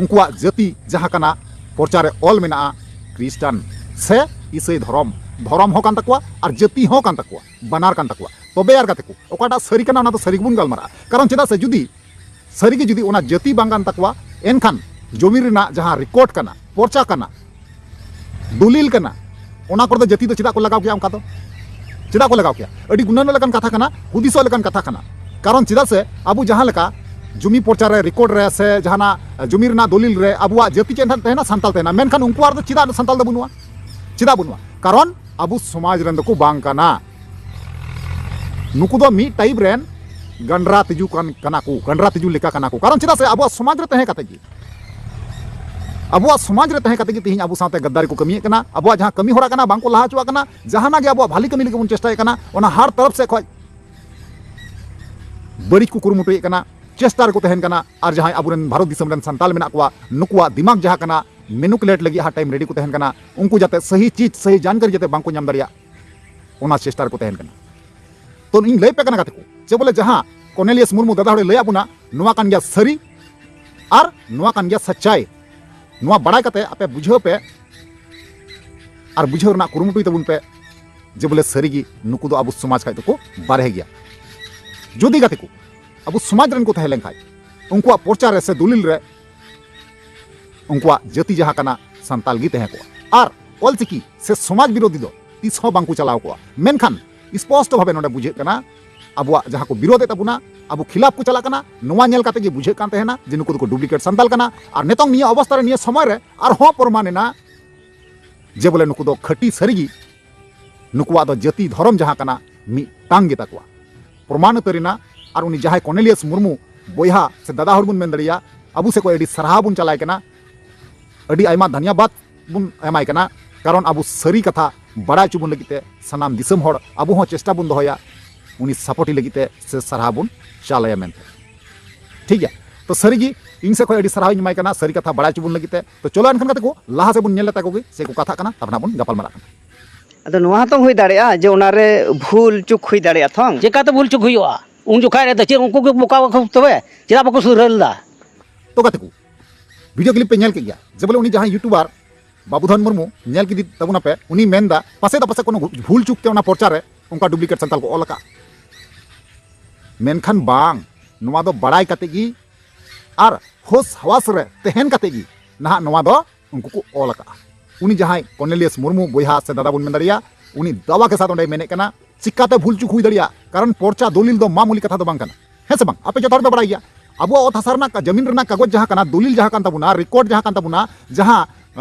ᱩᱱᱠᱩᱣᱟᱜ ᱡᱟᱹᱛᱤ ᱡᱟᱦᱟᱸ ᱠᱟᱱᱟ, ᱯᱨᱚᱪᱟᱨ ᱨᱮ ᱚᱞ ᱢᱮᱱᱟᱜᱼᱟ ᱠᱷᱨᱤᱥᱴᱟᱱ ᱥᱮ ᱤᱥᱟᱹᱭ ᱫᱷᱚᱨᱚᱢ᱾ ᱫᱷᱚᱨᱚᱢ ᱦᱚᱸ ᱠᱟᱱ ᱛᱟᱠᱚᱣᱟ ᱟᱨ ᱡᱟᱹᱛᱤ ᱦᱚᱸ ᱠᱟᱱ ᱛᱟᱠᱚᱣᱟ, ᱵᱟᱱᱟᱨ ᱠᱟᱱ ᱛᱟᱠᱚᱣᱟ᱾ ᱛᱚᱵᱮ ᱟᱨ ᱜᱟᱛᱮ ᱠᱚ, ᱚᱠᱟᱴᱟᱜ ᱥᱟᱹᱨᱤ ᱠᱟᱱᱟ ᱚᱱᱟ ᱫᱚ ᱥᱟᱹᱨᱤ ᱜᱮᱵᱚᱱ ᱜᱟᱞᱢᱟᱨᱟᱜᱼᱟ᱾ ᱠᱟᱨᱚᱱ ᱪᱮᱫᱟᱜ ᱥᱮ, ᱡᱩᱫᱤ ᱥᱟᱹᱨᱤᱜᱮ ᱡᱩᱫᱤ ᱚᱱᱟ ᱡᱟᱹᱛᱤ ᱵᱟᱝ ᱠᱟᱱ ᱛᱟᱠᱚᱣᱟ, ᱮᱱᱠᱷᱟᱱ ᱡᱚᱢᱤ ᱨᱮᱱᱟᱜ ᱡᱟᱦᱟᱸ ᱨᱮᱠᱚᱨᱰ ᱠᱟᱱᱟ, ᱯᱚᱨᱪᱟ ᱠᱟᱱᱟ, ᱫᱚᱞᱤᱞ ᱠᱟᱱᱟ, ᱚᱱᱟ ᱠᱚᱨᱮ ᱫᱚ ᱡᱟᱹᱛᱤ ᱫᱚ ᱪᱮᱫᱟᱜ ᱠᱚ ᱞᱟᱜᱟᱣ ᱠᱮᱭᱟ? ᱚᱱᱠᱟ ᱫᱚ ᱪᱮᱫᱟᱜ ᱠᱚ ᱞᱟᱜᱟᱣ ᱠᱮᱭᱟ? ᱟᱹᱰᱤ ᱜᱩᱱᱟᱹᱱᱚᱜ ᱞᱮᱠᱟᱱ ᱠᱟᱛᱷᱟ ᱠᱟᱱᱟ, ᱦᱩᱫᱤᱥᱚᱜ ᱞᱮᱠᱟᱱ ᱠᱟᱛᱷᱟ ᱠᱟᱱᱟ᱾ ᱠᱟᱨᱚᱱ ᱪᱮᱫᱟᱜ ᱥᱮ, ᱟᱵᱚ ᱡᱟᱦᱟᱸ ᱞᱮᱠᱟ ᱡᱚᱢᱤ ᱯᱚᱨᱪᱟ ᱨᱮ, ᱨᱮᱠᱚᱨᱰ ᱨᱮ, ᱥᱮ ᱡᱟᱦᱟᱱᱟᱜ ᱡᱚᱢᱤ ᱨᱮᱱᱟᱜ ᱫᱚᱞᱤᱞ ᱨᱮ ᱟᱵᱚᱣᱟᱜ ᱡᱟᱹᱛᱤ ᱪᱮᱫ ᱛᱟᱦᱮᱱᱟ? ᱥᱟᱱᱛᱟᱞ ᱛᱟᱦᱮᱱᱟ᱾ ᱢᱮᱱᱠᱷᱟᱱ ᱩᱱᱠᱩᱣᱟᱜ ᱨᱮᱫᱚ ᱪᱮᱫᱟᱜ ᱥᱟᱱᱛᱟᱞ ᱫᱚ ᱵᱟᱹᱱᱩᱜᱼᱟ? ᱪᱮᱫᱟᱜ ᱵᱟᱹᱱᱩᱜᱼᱟ? ᱠᱟᱨᱚᱱ ᱟᱵᱚ ᱥᱚᱢᱟᱡᱽ ᱨᱮᱱ ᱫᱚᱠᱚ ᱵᱟᱝ ᱠᱟᱱᱟ᱾ ᱱᱩᱠᱩ ᱫᱚ ᱢᱤᱫ ᱴᱟᱭᱤᱯ ᱨᱮᱱ ᱜᱟᱱᱰᱨᱟ ᱛᱤᱡᱩ ᱠᱟᱱ, ᱠᱟᱱᱟ ᱠᱚ, ᱜᱟᱱᱰᱨᱟ ᱛᱤᱡᱩ ᱞᱮᱠᱟ ᱠᱟᱱᱟ ᱠᱚ᱾ ᱠᱟᱨᱚᱱ ᱪᱮᱫᱟᱜ ᱥᱮ, ᱟᱵᱚᱣᱟᱜ ᱥᱚᱢᱟᱡᱽ ᱨᱮ ᱛᱟᱦᱮᱸ ᱠᱟᱛᱮ ᱜᱮ, ᱟᱵᱚᱣᱟᱜ ᱥᱚᱢᱟᱡᱽ ᱨᱮ ᱛᱟᱦᱮᱸ ᱠᱟᱛᱮ ᱜᱮ ᱛᱮᱦᱮᱧ ᱟᱵᱚ ᱥᱟᱶᱛᱮ ᱜᱟᱫᱫᱟᱨᱤ ᱠᱚ ᱠᱟᱹᱢᱤᱭᱮᱫ ᱠᱟᱱᱟ᱾ ᱟᱵᱚᱣᱟᱜ ᱡᱟᱦᱟᱸ ᱠᱟᱹᱢᱤ ᱦᱚᱨᱟ ᱠᱟᱱᱟ, ᱵᱟᱝ ᱠᱚ ᱞᱟᱦᱟ ᱦᱚᱪᱚᱣᱟᱜ ᱠᱟᱱᱟ᱾ ᱡᱟᱦᱟᱱᱟᱜ ᱜᱮ ᱟᱵᱚᱣᱟᱜ ᱵᱷᱟᱞᱤ ᱠᱟᱹᱢᱤ ᱞᱟᱹᱜᱤᱫ ᱵᱚᱱ ᱪᱮᱥᱴᱟᱭᱮᱫ ᱠᱟᱱᱟ, ᱚᱱᱟ ᱦᱟᱨ ᱛᱚᱨᱚᱯ ᱥᱮᱫ ᱠᱷᱚᱡ ᱵᱟᱹᱲᱤᱡ ᱠᱚ ᱠᱩᱨᱩᱢᱩᱴᱩᱭᱮᱫ ᱠᱟᱱᱟ, ᱪᱮᱥᱴᱟ ᱨᱮᱠᱚ ᱛᱟᱦᱮᱱ ᱠᱟᱱᱟ᱾ ᱟᱨ ᱡᱟᱦᱟᱸᱭ ᱟᱵᱚᱨᱮᱱ ᱵᱷᱟᱨᱚᱛ ᱫᱤᱥᱚᱢ ᱨᱮᱱ ᱥᱟᱱᱛᱟᱞ ᱢᱮᱱᱟᱜ ᱠᱚᱣᱟ, ᱱᱩᱠᱩᱣᱟᱜ ᱫᱤᱢᱟᱜᱽ ᱡᱟᱦᱟᱸ ᱠᱟᱱᱟ, ᱢᱮᱱᱩᱯᱩᱞᱮᱴ ᱞᱟᱹᱜᱤᱫ ᱦᱟᱨ ᱴᱟᱭᱤᱢ ᱨᱮᱰᱤ ᱠᱚ ᱛᱟᱦᱮᱱ ᱠᱟᱱᱟ᱾ ᱩᱱᱠᱩ ᱡᱟᱛᱮ ᱥᱟᱹᱦᱤ ᱪᱤᱡᱽ, ᱥᱟᱹᱦᱤ ᱡᱟᱱᱠᱟᱨᱤ ᱡᱟᱛᱮ ᱵᱟᱝ ᱠᱚ ᱧᱟᱢ ᱫᱟᱲᱮᱭᱟᱜ, ᱚᱱᱟ ᱪᱮᱥᱴᱟ ᱨᱮᱠᱚ ᱛᱟᱦᱮᱱ ᱠᱟᱱᱟ᱾ ᱛᱚ ᱤᱧ ᱞᱟᱹᱭ ᱯᱮ ᱠᱟᱱᱟ ᱜᱟᱛᱮ ᱠᱚ, ᱡᱮ ᱵᱚᱞᱮ ᱡᱟᱦᱟᱸ ᱠᱚᱨᱱᱮᱞᱤᱭᱟᱥ ᱢᱩᱨᱢᱩ ᱫᱟᱫᱟ ᱦᱚᱲᱮ ᱞᱟᱹᱭᱟᱫ ᱵᱚᱱᱟ, ᱱᱚᱣᱟ ᱠᱟᱱ ᱜᱮᱭᱟ ᱥᱟᱹᱨᱤ ᱟᱨ ᱱᱚᱣᱟ ᱠᱟᱱ ᱜᱮᱭᱟ ᱥᱟᱪᱪᱟᱭ᱾ ᱱᱚᱣᱟ ᱵᱟᱲᱟᱭ ᱠᱟᱛᱮ ᱟᱯᱮ ᱵᱩᱡᱷᱟᱹᱣ ᱯᱮ ᱟᱨ ᱵᱩᱡᱷᱟᱹᱣ ᱨᱮᱱᱟᱜ ᱠᱩᱨᱩᱢᱩᱴᱩᱭ ᱛᱟᱵᱚᱱ ᱯᱮ, ᱡᱮ ᱵᱚᱞᱮ ᱥᱟᱹᱨᱤᱜᱮ ᱱᱩᱠᱩ ᱫᱚ ᱟᱵᱚ ᱥᱚᱢᱟᱡᱽ ᱠᱷᱚᱡ ᱫᱚᱠᱚ ᱵᱟᱨᱦᱮ ᱜᱮᱭᱟ᱾ ᱡᱩᱫᱤ ᱜᱟᱛᱮ ᱠᱚ ᱟᱵᱚ ᱥᱚᱢᱟᱡᱽ ᱨᱮᱱ ᱠᱚ ᱛᱟᱦᱮᱸ ᱞᱮᱱᱠᱷᱟᱡ, ᱩᱱᱠᱩᱣᱟᱜ ᱯᱚᱨᱪᱟ ᱨᱮ ᱥᱮ ᱫᱚᱞᱤᱞ ᱨᱮ ᱩᱱᱠᱩᱣᱟᱜ ᱡᱟᱹᱛᱤ ᱡᱟᱦᱟᱸ ᱠᱟᱱᱟ ᱥᱟᱱᱛᱟᱞ ᱜᱮ ᱛᱟᱦᱮᱸ ᱠᱚᱜᱼᱟ᱾ ᱟᱨ ᱚᱞᱪᱤᱠᱤ ᱥᱮ ᱥᱚᱢᱟᱡᱽ ᱵᱤᱨᱳᱫᱷᱤ ᱫᱚ ᱛᱤᱥ ᱦᱚᱸ ᱵᱟᱝ ᱠᱚ ᱪᱟᱞᱟᱣ ᱠᱚᱜᱼᱟ᱾ ᱢᱮᱱᱠᱷᱟᱱ ᱥᱯᱚᱥᱴᱚ ᱵᱷᱟᱵᱮ ᱱᱚᱰᱮ ᱵᱩᱡᱷᱟᱹᱜ ᱠᱟᱱᱟ, ᱟᱵᱚᱣᱟᱜ ᱡᱟᱦᱟᱸ ᱠᱚ ᱵᱤᱨᱳᱫᱷ ᱮᱫ ᱛᱟᱵᱚᱱᱟ, ᱟᱵᱚ ᱠᱷᱤᱞᱟᱯ ᱠᱚ ᱪᱟᱞᱟᱜ ᱠᱟᱱᱟ, ᱱᱚᱣᱟ ᱧᱮᱞ ᱠᱟᱛᱮ ᱜᱮ ᱵᱩᱡᱷᱟᱹᱜ ᱠᱟᱱ ᱛᱟᱦᱮᱱᱟ ᱡᱮ ᱱᱩᱠᱩ ᱫᱚᱠᱚ ᱰᱩᱯᱞᱤᱠᱮᱴ ᱥᱟᱱᱛᱟᱞ ᱠᱟᱱᱟ᱾ ᱟᱨ ᱱᱤᱛᱚᱝ ᱱᱤᱭᱟᱹ ᱚᱵᱚᱥᱛᱟ ᱨᱮ, ᱱᱤᱭᱟᱹ ᱥᱚᱢᱚᱭ ᱨᱮ ᱟᱨᱦᱚᱸ ᱯᱨᱚᱢᱟᱱ ᱮᱱᱟ ᱡᱮ ᱵᱚᱞᱮ ᱱᱩᱠᱩ ᱫᱚ ᱠᱷᱟᱹᱴᱤ ᱥᱟᱹᱨᱤ ᱜᱮ ᱱᱩᱠᱩᱣᱟᱜ ᱫᱚ ᱡᱟᱹᱛᱤ ᱫᱷᱚᱨᱚᱢ ᱡᱟᱦᱟᱸ ᱠᱟᱱᱟ ᱢᱤᱫᱴᱟᱝ ᱜᱮ ᱛᱟᱠᱚᱣᱟ᱾ ᱯᱨᱚᱢᱟᱱ ᱩᱛᱟᱹᱨ ᱮᱱᱟ᱾ ᱟᱨ ᱩᱱᱤ ᱡᱟᱦᱟᱸᱭ ᱠᱚᱨᱱᱮᱞᱤᱭᱟᱥ ᱢᱩᱨᱢᱩ ᱵᱚᱭᱦᱟ ᱥᱮ ᱫᱟᱫᱟ ᱦᱚᱲ ᱵᱚᱱ ᱢᱮᱱ ᱫᱟᱲᱮᱭᱟᱜᱼᱟ, ᱟᱵᱚ ᱥᱮᱫ ᱠᱷᱚᱱ ᱟᱹᱰᱤ ᱥᱟᱨᱦᱟᱣ ᱵᱚᱱ ᱪᱟᱞᱟᱭ ᱠᱟᱱᱟ, ᱟᱹᱰᱤ ᱟᱭᱢᱟ ᱫᱷᱟᱱᱭᱟᱵᱟᱫ ᱵᱚᱱ ᱮᱢᱟᱭ ᱠᱟᱱᱟ᱾ ᱠᱟᱨᱚᱱ ᱟᱵᱚ ᱥᱟᱹᱨᱤ ᱠᱟᱛᱷᱟ ᱵᱟᱲᱟᱭ ᱦᱚᱪᱚ ᱵᱚᱱ ᱞᱟᱹᱜᱤᱫ ᱛᱮ ᱥᱟᱱᱟᱢ ᱫᱤᱥᱚᱢ ᱦᱚᱲ ᱟᱵᱚ ᱦᱚᱸ ᱪᱮᱥᱴᱟ ᱵᱚᱱ ᱫᱚᱦᱚᱭᱟ ᱩᱱᱤ ᱥᱟᱯᱳᱨᱴᱤ ᱞᱟᱹᱜᱤᱫ ᱛᱮ ᱥᱮ ᱥᱟᱨᱦᱟᱣ ᱵᱚᱱ ᱪᱟᱞᱟᱭᱟ ᱢᱮᱱᱛᱮ᱾ ᱴᱷᱤᱠ ᱜᱮᱭᱟ, ᱛᱚ ᱥᱟᱹᱨᱤ ᱜᱮ ᱤᱧ ᱥᱮᱫ ᱠᱷᱚᱱ ᱟᱹᱰᱤ ᱥᱟᱨᱦᱟᱣ ᱤᱧ ᱮᱢᱟᱭ ᱠᱟᱱᱟ ᱥᱟᱹᱨᱤ ᱠᱟᱛᱷᱟ ᱵᱟᱲᱟᱭ ᱦᱚᱪᱚ ᱵᱚᱱ ᱞᱟᱹᱜᱤᱫ ᱛᱮ᱾ ᱛᱚ ᱪᱚᱞᱚ ᱮᱱᱠᱷᱟᱱ ᱜᱟᱛᱮ ᱠᱚ ᱞᱟᱦᱟ ᱥᱮᱫ ᱵᱚᱱ ᱧᱮᱞ ᱞᱮᱛᱟ ᱠᱚᱜᱮ ᱪᱮᱫ ᱠᱚ ᱠᱟᱛᱷᱟᱜ ᱠᱟᱱᱟ, ᱛᱟᱨᱯᱚᱨ ᱱᱟᱜ ᱵᱚᱱ ᱜᱟᱯᱟᱞ ᱢᱟᱨᱟᱜ ᱠᱟᱱᱟ᱾ ᱟᱫᱚ ᱱᱚᱣᱟ ᱦᱚᱸᱛᱚ ᱦᱩᱭ ᱫᱟᱲᱮᱭᱟᱜᱼᱟ ᱡᱮ ᱚᱱᱟᱨᱮ ᱵᱷᱩᱞ ᱪᱩᱠ ᱦᱩᱭ ᱫᱟᱲᱮᱭᱟᱜᱼᱟ ᱛᱷᱚᱝ᱾ ᱪᱮᱠᱟᱛᱮ ᱵᱷᱩᱞ ᱪᱩᱠ ᱦᱩᱭᱩᱜᱼᱟ? ᱩᱱ ᱡᱚᱠᱷᱟᱡ ᱨᱮ ᱫᱚ ᱪᱮᱫ ᱩᱱᱠᱩ ᱜᱮ ᱵᱚᱠᱟ ᱵᱟᱠᱚ ᱛᱚᱵᱮ ᱪᱮᱫᱟᱜ ᱵᱟᱠᱚ ᱥᱩᱫᱷᱨᱟᱹᱣ ᱞᱮᱫᱟ? ᱛᱚ ᱜᱟᱛᱮ ᱠᱚ, ᱵᱷᱤᱰᱤᱭᱳ ᱠᱞᱤᱯ ᱯᱮ ᱧᱮᱞ ᱠᱮᱫ ᱜᱮᱭᱟ ᱡᱮ ᱵᱚᱞᱮ ᱩᱱᱤ ᱡᱟᱦᱟᱸᱭ ᱭᱩᱴᱩᱵᱟᱨ ᱵᱟᱵᱩᱫᱷᱚᱱ ᱢᱩᱨᱢᱩ, ᱧᱮᱞ ᱠᱮᱫᱮ ᱛᱟᱵᱚᱱᱟᱯᱮ, ᱩᱱᱤ ᱢᱮᱱᱫᱟ ᱯᱟᱥᱮ ᱫᱚ ᱯᱟᱥᱮ ᱠᱳᱱᱳ ᱵᱷᱩᱞ ᱪᱩᱠ ᱛᱮ ᱚᱱᱟ ᱯᱚᱨᱪᱟ ᱨᱮ ᱚᱱᱠᱟ ᱰᱩᱯᱞᱤᱠᱮᱴ ᱥᱟᱱᱛᱟᱞ ᱠᱚ ᱚᱞ ᱟᱠᱟᱫᱼᱟ᱾ ᱢᱮᱱᱠᱷᱟᱱ ᱵᱟᱝ, ᱱᱚᱣᱟ ᱫᱚ ᱵᱟᱲᱟᱭ ᱠᱟᱛᱮ ᱜᱮ ᱟᱨ ᱦᱳᱥ ᱦᱟᱣᱟᱥ ᱨᱮ ᱛᱟᱦᱮᱱ ᱠᱟᱛᱮ ᱜᱮ ᱱᱟᱦᱟᱜ ᱱᱚᱣᱟ ᱫᱚ ᱩᱱᱠᱩ ᱠᱚ ᱚᱞ ᱟᱠᱟᱫᱼᱟ᱾ ᱩᱱᱤ ᱡᱟᱦᱟᱸᱭ ᱠᱚᱨᱱᱮᱞᱤᱭᱟᱥ ᱢᱩᱨᱢᱩ ᱵᱚᱭᱦᱟ ᱥᱮ ᱫᱟᱫᱟ ᱵᱚᱱ ᱢᱮᱱ ᱫᱟᱲᱮᱭᱟᱜᱼᱟ, ᱩᱱᱤ ᱫᱟᱣᱟ ᱠᱮ ᱥᱟᱛᱷ ᱚᱸᱰᱮ ᱢᱮᱱᱮᱫ ᱠᱟᱱᱟ, ᱪᱤᱠᱟᱛᱮ ᱵᱷᱩᱞ ᱪᱩᱠ ᱦᱩᱭ ᱫᱟᱲᱮᱭᱟᱜᱼᱟ? ᱠᱟᱨᱚᱱ ᱯᱚᱨᱪᱟ ᱫᱚᱞᱤᱞ ᱫᱚ ᱢᱟᱢᱩᱞᱤ ᱠᱟᱛᱷᱟ ᱫᱚ ᱵᱟᱝ ᱠᱟᱱᱟ, ᱦᱮᱸ ᱥᱮ ᱵᱟᱝ? ᱟᱯᱮ ᱡᱚᱛᱚ ᱦᱚᱲ ᱯᱮ ᱵᱟᱲᱟᱭ ᱜᱮᱭᱟ, ᱟᱵᱚᱣᱟᱜ ᱚᱛ ᱦᱟᱥᱟ ᱨᱮᱱᱟᱜ ᱡᱟᱢᱤᱱ ᱨᱮᱱᱟᱜ ᱠᱟᱜᱚᱡᱽ ᱡᱟᱦᱟᱸ ᱠᱟᱱᱟ, ᱫᱚᱞᱤᱞ ᱡᱟᱦᱟᱸ ᱠᱟᱱ ᱛᱟᱵᱚᱱᱟ, ᱨᱮᱠᱚᱨᱰ ᱡᱟᱦᱟᱸ ᱠᱟᱱ ᱛᱟᱵᱚᱱᱟ, ᱡᱟᱦᱟᱸ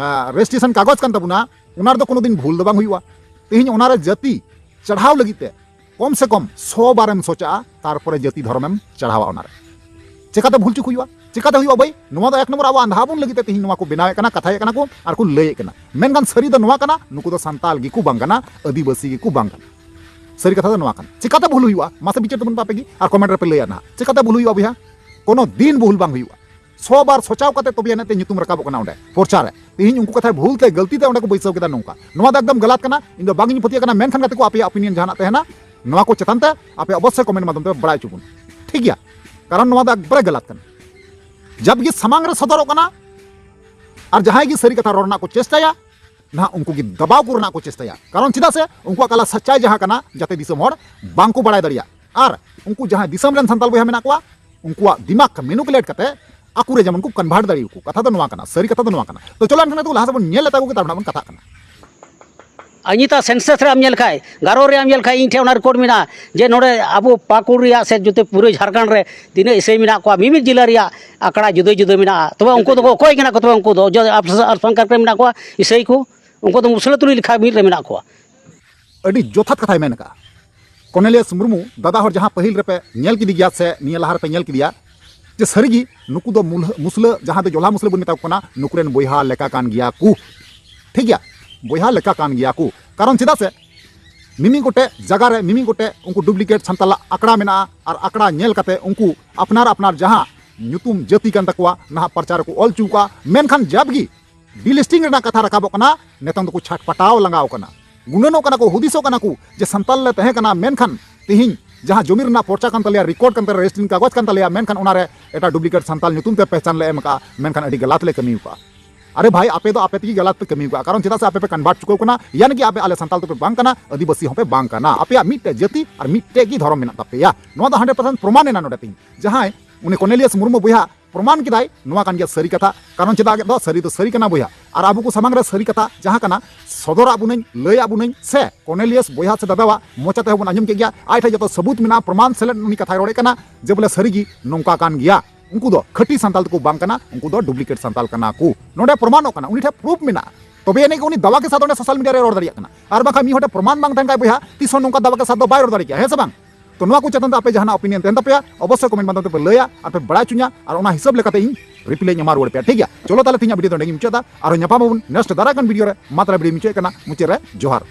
ᱨᱮᱡᱤᱥᱴᱨᱮᱥᱚᱱ ᱠᱟᱜᱚᱡᱽ ᱠᱟᱱ ᱛᱟᱵᱚᱱᱟ, ᱚᱱᱟ ᱨᱮᱫᱚ ᱠᱳᱱᱳ ᱫᱤᱱ ᱵᱷᱩᱞ ᱫᱚ ᱵᱟᱝ ᱦᱩᱭᱩᱜᱼᱟ᱾ ᱛᱮᱦᱮᱧ ᱚᱱᱟᱨᱮ ᱡᱟᱹᱛᱤ ᱪᱟᱲᱦᱟᱣ ᱞᱟᱹᱜᱤᱫ ᱛᱮ ᱠᱚᱢ ᱥᱮ ᱠᱚᱢ ᱥᱚ ᱵᱟᱨᱮᱢ ᱥᱚᱪᱟᱜᱼᱟ, ᱛᱟᱨᱯᱚᱨᱮ ᱡᱟᱹᱛᱤ ᱫᱷᱚᱨᱚᱢᱮᱢ ᱪᱟᱲᱦᱟᱣᱟ ᱚᱱᱟᱨᱮ᱾ ᱪᱮᱠᱟᱛᱮ ᱵᱷᱩᱞ ᱪᱩᱠ ᱦᱩᱭᱩᱜᱼᱟ? ᱪᱮᱠᱟᱛᱮ ᱦᱩᱭᱩᱜᱼᱟ ᱵᱷᱟᱹᱭ? ᱱᱚᱣᱟ ᱫᱚ ᱮᱠ ᱱᱚᱢᱵᱚᱨ ᱟᱵᱚ ᱟᱸᱫᱷᱟ ᱵᱚᱱ ᱞᱟᱹᱜᱤᱫ ᱛᱮ ᱛᱮᱦᱮᱧ ᱱᱚᱣᱟ ᱠᱚ ᱵᱮᱱᱟᱣᱮᱫ ᱠᱟᱱᱟ, ᱠᱟᱛᱷᱟᱭᱮᱫ ᱠᱟᱱᱟ ᱠᱚ ᱟᱨ ᱠᱚ ᱞᱟᱹᱭᱮᱫ ᱠᱟᱱᱟ᱾ ᱢᱮᱱᱠᱷᱟᱱ ᱥᱟᱹᱨᱤ ᱫᱚ ᱱᱚᱣᱟ ᱠᱟᱱᱟ, ᱱᱩᱠᱩ ᱫᱚ ᱥᱟᱱᱛᱟᱞ ᱜᱮᱠᱚ ᱵᱟᱝ ᱠᱟᱱᱟ, ᱟᱹᱫᱤᱵᱟᱹᱥᱤ ᱜᱮᱠᱚ ᱵᱟᱝ ᱠᱟᱱᱟ᱾ ᱥᱟᱹᱨᱤ ᱠᱟᱛᱷᱟ ᱫᱚ ᱱᱚᱣᱟ ᱠᱟᱱᱟ᱾ ᱪᱮᱠᱟᱛᱮ ᱵᱷᱩᱞ ᱦᱩᱭᱩᱜᱼᱟ? ᱢᱟᱥᱮ ᱵᱤᱪᱟᱹᱨ ᱛᱟᱵᱚᱱ ᱯᱮ ᱟᱯᱮ ᱜᱮ ᱟᱨ ᱠᱚᱢᱮᱱᱴ ᱨᱮᱯᱮ ᱞᱟᱹᱭᱟ ᱱᱟᱦᱟᱜ᱾ ᱪᱮᱠᱟᱛᱮ ᱵᱷᱩᱞ ᱦᱩᱭᱩᱜᱼᱟ ᱵᱚᱭᱦᱟ? ᱠᱳᱱᱳ ᱫᱤᱱ ᱵᱷᱩᱞ ᱵᱟᱝ ᱦᱩᱭᱩᱜᱼᱟ᱾ ᱥᱚ ᱵᱟᱨ ᱥᱚᱪᱟᱣ ᱠᱟᱛᱮ ᱛᱚᱵᱮ ᱟᱹᱱᱤᱡ ᱛᱮ ᱧᱩᱛᱩᱢ ᱨᱟᱠᱟᱵᱚᱜ ᱠᱟᱱᱟ ᱚᱸᱰᱮ ᱯᱚᱨᱪᱟ ᱨᱮ᱾ ᱛᱮᱦᱮᱧ ᱩᱱᱠᱩ ᱠᱟᱛᱷᱟᱭ ᱵᱷᱩᱞ ᱛᱮ ᱜᱟᱹᱞᱛᱤ ᱛᱮ ᱚᱸᱰᱮ ᱠᱚ ᱵᱟᱹᱭᱥᱟᱹᱣ ᱠᱮᱫᱟ ᱱᱚᱝᱠᱟ᱾ ᱱᱚᱣᱟ ᱫᱚ ᱮᱠᱫᱚᱢ ᱜᱟᱞᱟᱛ ᱠᱟᱱᱟ, ᱤᱧ ᱫᱚ ᱵᱟᱝ ᱤᱧ ᱯᱟᱹᱛᱭᱟᱹᱜ ᱠᱟᱱᱟ᱾ ᱢᱮᱱᱠᱷᱟᱱ ᱜᱟᱛᱮ ᱠᱚ, ᱟᱯᱮᱭᱟᱜ ᱚᱯᱤᱱᱤᱭᱚᱱ ᱡᱟᱦᱟᱱᱟᱜ ᱛᱟᱦᱮᱱᱟ, ᱱᱚᱣᱟ ᱠᱚ ᱪᱮᱛᱟᱱ ᱛᱮ ᱟᱯᱮ ᱚᱵᱚᱥᱥᱳᱭ ᱠᱚᱢᱮᱱᱴ ᱢᱟᱫᱽᱫᱷᱚᱢ ᱛᱮ ᱵᱟᱲᱟᱭ ᱦᱚᱪᱚ ᱵᱚᱱ, ᱴᱷᱤᱠ ᱜᱮᱭᱟ? ᱠᱟᱨᱚᱱ ᱱᱚᱣᱟ ᱫᱚ ᱮᱠᱵᱟᱨᱮ ᱜᱟᱞᱟᱛ ᱠᱟᱱᱟ᱾ ᱡᱟᱵ ᱜᱮ ᱥᱟᱢᱟᱝ ᱨᱮ ᱥᱚᱫᱚᱨᱚᱜ ᱠᱟᱱᱟ, ᱟᱨ ᱡᱟᱦᱟᱸᱭ ᱜᱮ ᱥᱟᱹᱨᱤ ᱠᱟᱛᱷᱟ ᱨᱚᱲ ᱨᱮᱱᱟᱜ ᱠᱚ ᱪᱮᱥᱴᱟᱭᱟ, ᱱᱟᱦᱟᱜ ᱩᱱᱠᱩ ᱜᱮ ᱫᱟᱵᱟᱣ ᱠᱚ ᱨᱮᱱᱟᱜ ᱠᱚ ᱪᱮᱥᱴᱟᱭᱟ᱾ ᱠᱟᱨᱚᱱ ᱪᱮᱫᱟᱜ ᱥᱮ ᱩᱱᱠᱩᱣᱟᱜ ᱠᱟᱞᱟ ᱥᱟᱪᱟᱭ ᱡᱟᱦᱟᱸ ᱠᱟᱱᱟ, ᱡᱟᱛᱮ ᱫᱤᱥᱚᱢ ᱦᱚᱲ ᱵᱟᱝ ᱠᱚ ᱵᱟᱲᱟᱭ ᱫᱟᱲᱮᱭᱟᱜ᱾ ᱟᱨ ᱩᱱᱠᱩ ᱡᱟᱦᱟᱸᱭ ᱫᱤᱥᱚᱢ ᱨᱮᱱ ᱥᱟᱱᱛᱟᱲ ᱵᱚᱭᱦᱟ ᱢᱮᱱᱟᱜ ᱠᱚᱣᱟ, ᱩᱱᱠᱩᱣᱟᱜ ᱫᱤᱢᱟᱜᱽ manipulate ᱠᱟᱛᱮ ᱟᱠᱚ ᱨᱮ ᱡᱮᱢᱚᱱ ᱠᱚ convert ᱫᱟᱲᱮᱭᱟᱠᱚ᱾ ᱠᱟᱛᱷᱟ ᱫᱚ ᱱᱚᱣᱟ ᱠᱟᱱᱟ, ᱥᱟᱹᱨᱤ ᱠᱟᱛᱷᱟ ᱫᱚ ᱱᱚᱣᱟ ᱠᱟᱱᱟ᱾ ᱛᱚ ᱪᱚᱞᱚ ᱮᱱᱠᱷᱟᱱ ᱱᱤᱛᱚᱜ ᱞᱟᱦᱟ ᱥᱮᱫ ᱵᱚᱱ ᱧᱮᱞ ᱞᱮ ᱛᱟᱠᱚ ᱜᱮ, ᱛᱟᱨᱯᱚᱨᱮ ᱵᱚᱱ ᱠᱟᱛᱷᱟᱜ ᱠᱟᱱᱟ᱾ ᱟᱨ ᱱᱤᱛᱟᱜ census ᱨᱮ ᱟᱢ ᱧᱮᱞ ᱠᱷᱟᱡ, ᱜᱟᱨᱚ ᱨᱮ ᱟᱢ ᱧᱮᱞ ᱠᱷᱟᱡ, ᱤᱧ ᱴᱷᱮᱱ ᱚᱱᱟ record ᱢᱮᱱᱟᱜᱼᱟ ᱡᱮ ᱱᱚᱰᱮ ᱟᱵᱚ ᱯᱟᱹᱠᱩᱲ ᱨᱮᱭᱟᱜ ᱥᱮ ᱡᱚᱛᱚ ᱯᱩᱨᱟᱹ ᱡᱷᱟᱲᱠᱷᱚᱸᱰ ᱨᱮ ᱛᱤᱱᱟᱹᱜ ᱤᱥᱟᱹᱭ ᱢᱮᱱᱟᱜ ᱠᱚᱣᱟ, ᱢᱤᱢᱤᱫ ᱡᱮᱞᱟ ᱨᱮᱭᱟᱜ ᱟᱠᱷᱲᱟ ᱡᱩᱫᱟᱹ ᱡᱩᱫᱟᱹ ᱢᱮᱱᱟᱜᱼᱟ᱾ ᱛᱚᱵᱮ ᱩᱱᱠᱩ ᱫᱚ ᱚᱠᱚᱭ ᱠᱟᱱᱟ ᱠᱚ? ᱛᱚᱵᱮ ᱩᱱᱠᱩ ᱫᱚ ᱡᱚ-, ᱟᱞᱯ-, ᱟᱞᱯᱥᱟᱝᱠᱷᱟᱭᱤᱠ ᱨᱮ ᱢᱮᱱᱟᱜ ᱠᱚᱣᱟ ᱤᱥᱟᱹᱭ ᱠᱚ, ᱩᱱᱠᱩ ᱫᱚ ᱢᱩᱥᱞᱟᱹ ᱛᱩᱞᱩᱡ ᱞᱮᱠᱷᱟ ᱢᱤᱫ ᱨᱮ ᱢᱮᱱᱟᱜ ᱠᱚᱣᱟ᱾ ᱟᱹᱰᱤ ᱡᱚᱛᱷᱟᱛ ᱠᱟᱛᱷᱟᱭ ᱢᱮᱱ ᱟᱠᱟᱫᱼᱟ᱾ ᱠᱚᱨᱱᱮᱞᱤᱭᱟᱥ ᱢᱩᱨᱢᱩ ᱫᱟᱫᱟ ᱦᱚᱲ ᱡᱟᱦᱟᱸ ᱯᱟᱹᱦᱤᱞ ᱨᱮᱯᱮ ᱧᱮᱞ ᱠᱮᱫᱮ ᱜᱮᱭᱟ ᱥᱮ ᱱᱤᱭᱟᱹ ᱞᱟᱦᱟ ᱨᱮᱯᱮ ᱧᱮᱞ ᱠᱮᱫᱮᱭᱟ, ᱡᱮ ᱥᱟᱹᱨᱤᱜᱮ ᱱᱩᱠᱩ ᱫᱚ ᱢᱩᱞᱦᱟᱹ-, ᱢᱩᱥᱞᱟᱹ, ᱡᱟᱦᱟᱸ ᱫᱚ ᱡᱚᱞᱦᱟ ᱢᱩᱥᱞᱟᱹ ᱵᱚᱱ ᱢᱮᱛᱟ ᱠᱚ ᱠᱟᱱᱟ, ᱱᱩᱠᱩ ᱨᱮᱱ ᱵᱚᱭᱦᱟ ᱞᱮᱠᱟ ᱠᱟᱱ ᱜᱮᱭᱟ ᱠᱚ᱾ ᱴᱷᱤᱠ ᱜᱮᱭᱟ, ᱵᱚᱭᱦᱟ ᱞᱮᱠᱟ ᱠᱟᱱ ᱜᱮᱭᱟ ᱠᱚ᱾ ᱠᱟᱨᱚᱱ ᱪᱮᱫᱟᱜ ᱥᱮ ᱢᱤᱢᱤᱫ ᱜᱚᱴᱮᱡ ᱡᱟᱭᱜᱟ ᱨᱮ ᱢᱤᱢᱤᱫ ᱜᱚᱴᱮᱡ ᱩᱱᱠᱩ duplicate ᱥᱟᱱᱛᱟᱞᱟᱜ ᱟᱠᱷᱲᱟ ᱢᱮᱱᱟᱜᱼᱟ, ᱟᱨ ᱟᱠᱷᱲᱟ ᱧᱮᱞ ᱠᱟᱛᱮ ᱩᱱᱠᱩ ᱟᱯᱱᱟᱨ ᱟᱯᱱᱟᱨ ᱡᱟᱦᱟᱸ ᱧᱩᱛᱩᱢ ᱡᱟᱹᱛᱤ ᱠᱟᱱ ᱛᱟᱠᱚᱣᱟ, ᱱᱟᱦᱟᱜ ᱯᱟᱨᱪᱟ ᱨᱮᱠᱚ ᱚᱞ ᱦᱚᱪᱚ ᱠᱟᱜᱼᱟ᱾ ᱢᱮᱱᱠᱷᱟᱱ ᱡᱟᱵᱜᱮ delisting ᱨᱮᱱᱟᱜ ᱠᱟᱛᱷᱟ ᱨᱟᱠᱟᱵᱚᱜ ᱠᱟᱱᱟ, ᱱᱤᱛᱚᱝ ᱫᱚᱠᱚ ᱪᱷᱟᱴᱯᱟᱴᱟᱣ ᱞᱟᱸᱜᱟᱣ ᱠᱟᱱᱟ᱾ ᱜᱩᱱᱟᱹᱱᱚᱜ ᱠᱟᱱᱟ ᱠᱚ, ᱦᱩᱫᱤᱥᱚᱜ ᱠᱟᱱᱟ ᱠᱚ ᱡᱮ ᱥᱟᱱᱛᱟᱞ ᱞᱮ ᱛᱟᱦᱮᱸ ᱠᱟᱱᱟ, ᱢᱮᱱᱠᱷᱟᱱ ᱛᱮᱦᱮᱧ ᱡᱟᱦᱟᱸ ᱡᱚᱢᱤ ᱨᱮᱱᱟᱜ ᱯᱚᱨᱪᱟ ᱠᱟᱱ ᱛᱟᱞᱮᱭᱟ, record ᱠᱟᱱ ᱛᱟᱞᱮᱭᱟ, registering ᱠᱟᱜᱚᱡᱽ ᱠᱟᱱ ᱛᱟᱞᱮᱭᱟ, ᱢᱮᱱᱠᱷᱟᱱ ᱚᱱᱟᱨᱮ ᱮᱴᱟᱜ duplicate ᱥᱟᱱᱛᱟᱞ ᱧᱩᱛᱩᱢ ᱛᱮ ᱯᱮᱦᱪᱟᱱ ᱞᱮ ᱮᱢ ᱟᱠᱟᱫᱼᱟ, ᱢᱮᱱᱠᱷᱟᱱ ᱟᱹᱰᱤ ᱜᱟᱞᱟᱛ ᱞᱮ ᱠᱟᱹᱢᱤ ᱟᱠᱟᱫᱼᱟ᱾ ᱟᱨᱮ ᱵᱷᱟᱭ, ᱟᱯᱮ ᱫᱚ ᱟᱯᱮ ᱛᱮᱜᱮ ᱜᱟᱞᱟᱛ ᱯᱮ ᱠᱟᱹᱢᱤ ᱟᱠᱟᱫᱼᱟ, ᱠᱟᱨᱚᱱ ᱪᱮᱫᱟᱜ ᱥᱮ ᱟᱯᱮ ᱯᱮ convert ᱪᱩᱠᱟᱹᱣ ᱠᱟᱱᱟ, ᱭᱟᱱᱤ ᱠᱤ ᱟᱯᱮ ᱟᱞᱮ ᱥᱟᱱᱛᱟᱞ ᱫᱚᱯᱮ ᱵᱟᱝ ᱠᱟᱱᱟ, ᱟᱹᱫᱤᱵᱟᱹᱥᱤ ᱦᱚᱸᱯᱮ ᱵᱟᱝ ᱠᱟᱱᱟ, ᱟᱯᱮᱭᱟᱜ ᱢᱤᱫᱴᱮᱡ ᱡᱟᱹᱛᱤ ᱟᱨ ᱢᱤᱫᱴᱮᱡ ᱜᱮ ᱫᱷᱚᱨᱚᱢ ᱢᱮᱱᱟᱜ ᱛᱟᱯᱮᱭᱟ᱾ ᱱᱚᱣᱟ ᱫᱚ hundred percent ᱯᱨᱚᱢᱟᱱ ᱮᱱᱟ ᱱᱚᱰᱮ ᱛᱮᱦᱮᱧ᱾ ᱡᱟᱦᱟᱸᱭ ᱩᱱᱤ ᱠᱚᱨᱱᱮᱞᱤᱭᱟᱥ ᱢᱩᱨᱢᱩ ᱵᱚᱭᱦᱟ ᱯᱨᱚᱢᱟᱱ ᱠᱮᱫᱟᱭ, ᱱᱚᱣᱟ ᱠᱟᱱ ᱜᱮᱭᱟ ᱥᱟᱹᱨᱤ ᱠᱟᱛᱷᱟ᱾ ᱠᱟᱨᱚᱱ ᱪᱮᱫᱟᱜ ᱫᱚ ᱥᱟᱹᱨᱤ ᱫᱚ ᱥᱟᱹᱨᱤ ᱠᱟᱱᱟ ᱵᱚᱭᱦᱟ, ᱟᱨ ᱟᱵᱚ ᱠᱚ ᱥᱟᱢᱟᱝ ᱨᱮ ᱥᱟᱹᱨᱤ ᱠᱟᱛᱷᱟ ᱡᱟᱦᱟᱸ ᱠᱟᱱᱟ, ᱥᱚᱫᱚᱨᱟᱜ ᱵᱚᱱᱟᱹᱧ, ᱞᱟᱹᱭᱟᱜ ᱵᱚᱱᱟᱹᱧ ᱥᱮ᱾ ᱠᱚᱨᱱᱮᱞᱤᱭᱟᱥ ᱵᱚᱭᱦᱟ ᱥᱮ ᱫᱟᱫᱟᱣᱟᱜ ᱢᱚᱪᱟ ᱛᱮᱦᱚᱸ ᱵᱚᱱ ᱟᱸᱡᱚᱢ ᱠᱮᱫ ᱜᱮᱭᱟ, ᱟᱡ ᱴᱷᱮᱱ ᱡᱚᱛᱚ ᱥᱟᱹᱵᱩᱛ ᱢᱮᱱᱟᱜᱼᱟ, ᱯᱨᱚᱢᱟᱱ ᱥᱮᱞᱮᱫ ᱩᱱᱤ ᱠᱟᱛᱷᱟᱭ ᱨᱚᱲᱮᱫ ᱠᱟᱱᱟ ᱡᱮ ᱵᱚᱞᱮ ᱥᱟᱹᱨᱤᱜᱮ ᱱᱚᱝᱠᱟ ᱠᱟᱱ ᱜᱮᱭᱟ᱾ ᱩᱱᱠᱩ ᱫᱚ ᱠᱷᱟᱹᱴᱤ ᱥᱟᱱᱛᱟᱞ ᱫᱚᱠᱚ ᱵᱟᱝ ᱠᱟᱱᱟ, ᱩᱱᱠᱩ ᱫᱚ duplicate ᱥᱟᱱᱛᱟᱞ ᱠᱟᱱᱟ ᱠᱚ᱾ ᱱᱚᱰᱮ ᱯᱨᱚᱢᱟᱱᱚᱜ ᱠᱟᱱᱟ, ᱩᱱᱤ ᱴᱷᱮᱱ proof ᱢᱮᱱᱟᱜᱼᱟ, ᱛᱚᱵᱮ ᱟᱹᱱᱤᱡ ᱜᱮ ᱩᱱᱤ ᱫᱟᱣᱟ ᱠᱮ ᱥᱟᱛᱷ ᱚᱸᱰᱮ social media ᱨᱮ ᱨᱚᱲ ᱫᱟᱲᱮᱭᱟᱜ ᱠᱟᱱᱟ᱾ ᱟᱨ ᱵᱟᱝᱠᱷᱟᱱ ᱢᱤᱫ ᱦᱚᱲ ᱴᱷᱮᱱ ᱯᱨᱚᱢᱟᱱ ᱵᱟᱝ ᱛᱟᱦᱮᱱ ᱠᱷᱟᱱ ᱵᱚᱭᱦᱟ, ᱛᱤᱥ ᱦᱚᱸ ᱱᱚᱝᱠᱟ ᱫᱟᱣᱟ ᱠᱮ ᱥᱟᱛᱷ ᱫᱚ ᱵᱟᱭ ᱨᱚᱲ ᱫᱟᱲᱮ ᱠᱮᱭᱟ, ᱦᱮᱸ ᱥᱮ ᱵᱟᱝ? ᱛᱚ ᱱᱚᱣᱟ ᱠᱚ ᱪᱮᱛᱟᱱ ᱛᱮ ᱟᱯᱮ ᱡᱟᱦᱟᱱᱟᱜ opinion ᱛᱟᱦᱮᱱ ᱛᱟᱯᱮᱭᱟ, ᱚᱵᱚᱥᱥᱳᱭ comment ᱢᱟᱫᱽᱫᱷᱚᱢ ᱛᱮᱯᱮ ᱞᱟᱹᱭᱟ ᱟᱨ ᱯᱮ ᱵᱟᱲᱟᱭ ᱦᱚᱪᱚᱧᱟ, ᱟᱨ ᱚᱱᱟ ᱦᱤᱥᱟᱹᱵ ᱞᱮᱠᱟᱛᱮ ᱤᱧ reply ᱤᱧ ᱮᱢᱟ ᱨᱩᱣᱟᱹᱲ ᱯᱮᱭᱟ, ᱴᱷᱤᱠ ᱜᱮᱭᱟ? ᱪᱚᱞᱚ ᱛᱟᱦᱞᱮ ᱛᱮᱦᱮᱧᱟᱜ video ᱫᱚ ᱱᱚᱸᱰᱮ ᱜᱤᱧ ᱢᱩᱪᱟᱹᱫ ᱫᱟ, ᱟᱨᱚ ᱧᱟᱯᱟᱢ ᱟᱵᱚᱱ next ᱫᱟᱨᱟᱭ ᱠᱟᱱ video ᱨᱮ᱾ ᱢᱟ ᱛᱟᱦᱞᱮ video ᱢᱩᱪᱟᱹᱫ ᱠᱟᱱᱟ, ᱢᱩᱪᱟᱹᱫ ᱨᱮ ᱡᱚᱦᱟᱨ᱾